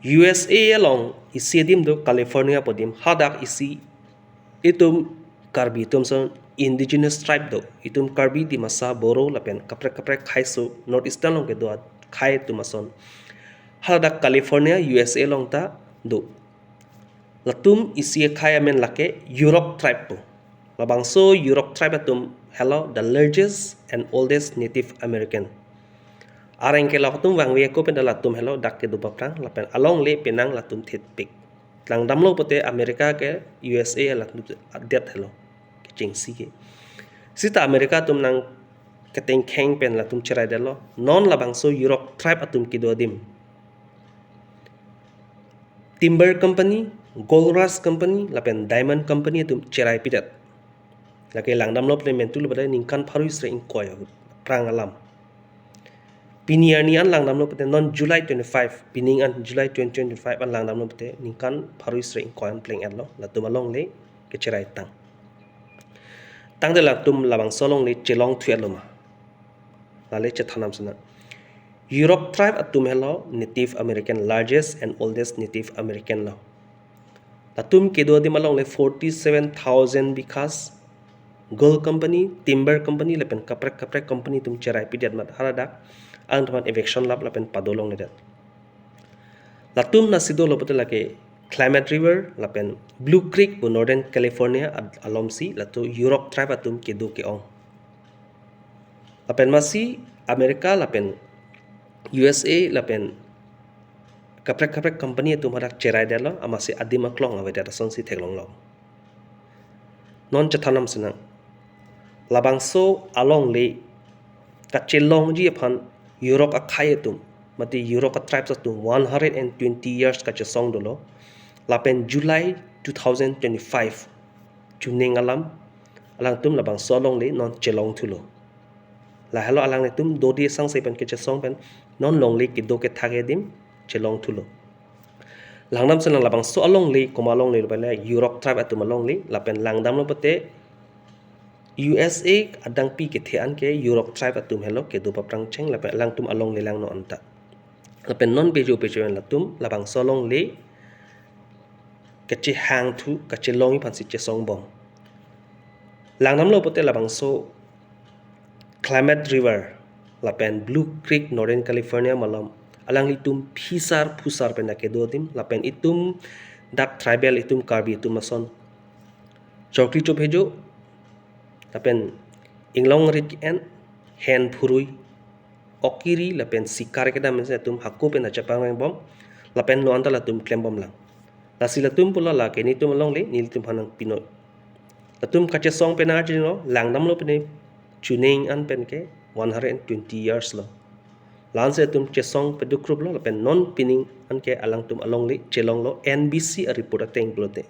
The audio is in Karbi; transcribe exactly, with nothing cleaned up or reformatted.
U S A along isi adim do, California pu adim. Hadak isi itum Karbi atum ason indigenous tribe do. Itum Karbi, Dimasa, Boro lapen kaprek kaprek khaiso North Eastern along kedo akhai atum ason hadak California, U S A along ta do. Latum isi akhai amen lake Yurok tribe pu. Labangso Yurok tribe atum helo the largest and oldest Native American. Areng kelok atum vangve ako pen latum helo dak kedo aphrang lapen alongle penang latum thitpik. Langdamlo pute America ke U S A latum adet helo kechengsi ke. Sita America atum nang ketengkheng pen latum cheraidetlo. Non labangso Yurok tribe atum kedo adim Timber Company, Gold Rush Company lapen Diamond Company atum cherai pidet. Lake langdamlo pute mentu lo pada ningkan pharo sre ingkoi ahut aphrang alam. Pini arni an langdamlo pute non July twenty-five, pining an July twenty twenty-five an langdamlo pute ningkan pharo sre ingkoi an pleng-etlo, latum alongle kecherai tang. Tangte latum labangso alongle chelong thuetlo ma? Lale chethan nam sena. Yurok tribe atum helo Native American, largest and oldest Native American lo. Latum kedo adim alongle forty-seven thousand bighas, Gold Company, Timber Company lapen kaprek kaprek company atum cherai pidet mat haladak, alangtum aphan eviction lap lapen pado longledet. Latum nasi dolo pute lake Klamath River lapen Blue Creek pu Northern California ad-, alomsi latum Yurok tribe atum kedo ke-ong. Lapen masi America lapen U S A lapen kaprek kaprek company atum hadak cheraidetlo, amatsi adim aklong avedet asonsi theklonglong. Non chethan nam sena. Labangso alongle kachelongji aphan Yurok akhai atum, mate Yurok a tribes atum one hundred and twenty years kachesong dolo. Lapen July two thousand twenty-five chuning alam alangtum labangso alongle non chelong thulo. Lahelo alanglitum dodi asangse pen kechesong pen non longle kedo kethak adim chelong thulo. Langdam sena labangso alongle, komat alongle lo pale Yurok tribe atum alongle, lapen langdamlo pute U S A adangpi kethe an ke Yurok tribe atum helo kedo aphrang cheng, lapen alangtum alongle lang non anta. Lapen non pejo pejo an latum labangso alongle kachehang thu, kachelongji aphansi chesong bom. Langdamlo pute labangso Klamath River lapen Blue Creek Northern California malom alanglitum phisar phusar pen dak kedo adim, lapen itum dak tribal itum Karbi atum ason chokri chophejo lapen inglong rit en, hen phurui, ok kiri lapen sikar kedam si atum hako pen achapang vang bom, lapen non anta latum klem bom lang. Lasi latum pulo lake nelitum alongle nelitum aphan nangpinoi. Latum kachesong pen arjilo, langdamlo pute chuning an pen ke one hundred and twenty years lo. La-ansi atum chesong peduk rup lo, lapen non pining an ke alangtum alongle chelonglo, N B C a report ateng pulote.